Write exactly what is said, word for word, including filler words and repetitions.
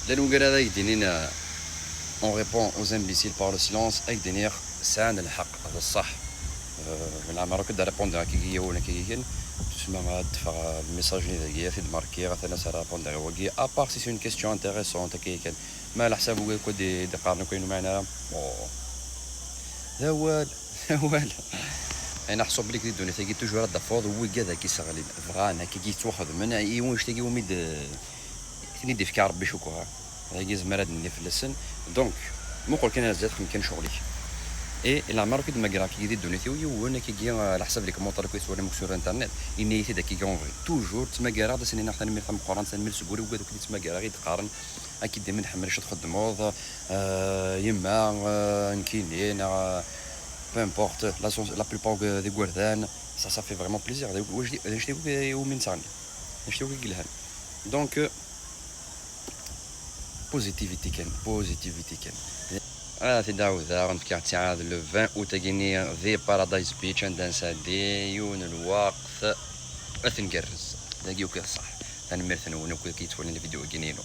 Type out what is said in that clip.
Llan wigad ad ak-d-inin, euh, on répond aux imbéciles par le silence, ad ak-d-iniɣ sɛan lḥeqq, d ṣṣeḥ. Euh, leɛmer akk d-répondre akkagi yiwen akkagi kan, tusma ad d-teffeɣ, euh, lmessage-nni dagi, ad t-id-markiɣ, atan ad s-répondre i wagi, à part si c'est une question intéressante akkagi kan. Ma ɛla ḥsab wigad akk d-, d-iqqaren akk ayen ur mɛin ara, bon. D awal, d awal. Ayen aḥsub belli di ddunit-agi toujours ad d-tafeḍ wigad akka iseɣlin, bɣan akkagi yettwaxedmen i wanect-agi umi d-, ten-id-ifka Rebbi cukkeɣ, ha. Dagi yezmer ad d-nini fell-asen. Donc, muqel kan ar zdat, xdem kan ccɣel-ik. Et leɛmer akk i d-mmagreɣ akkagi di ddunit-iw yiwen akkagi, ɛla ḥsab les commentaires akk i ttwaliɣ sur internet, yenna-yi-t-id akkagi en vrai. Toujours ttmagareɣ-d, ad sen-iniɣ tanemmirt tameqqrant, tanemmirt seg wul i wigad akk i d-ttmagareɣ, i d-qqaren, ad k-id-imin ḥemmel acu txeddmeḍ, euh, yemma, euh, nekkini, neɣ, euh, peu importe, la, la plupart des igerdan, ça, ça fait vraiment plaisir. D, d, d anect-agi iwumi nettɣenni. D anect-agi yelhan. Donc, euh, positivité kan, positivité kan. Ah, ad t-id-ɛawdeɣ, nefka-tt-id le vingt août-agi-nni di Paradise Beach, anda nesɛeddi yiwen n lweqt. Ad t-ngerrez. Dagi akk i d ṣṣeḥ. Tanemmirt-nwen akk i yettwalin lvidyu-agi-nni-inu.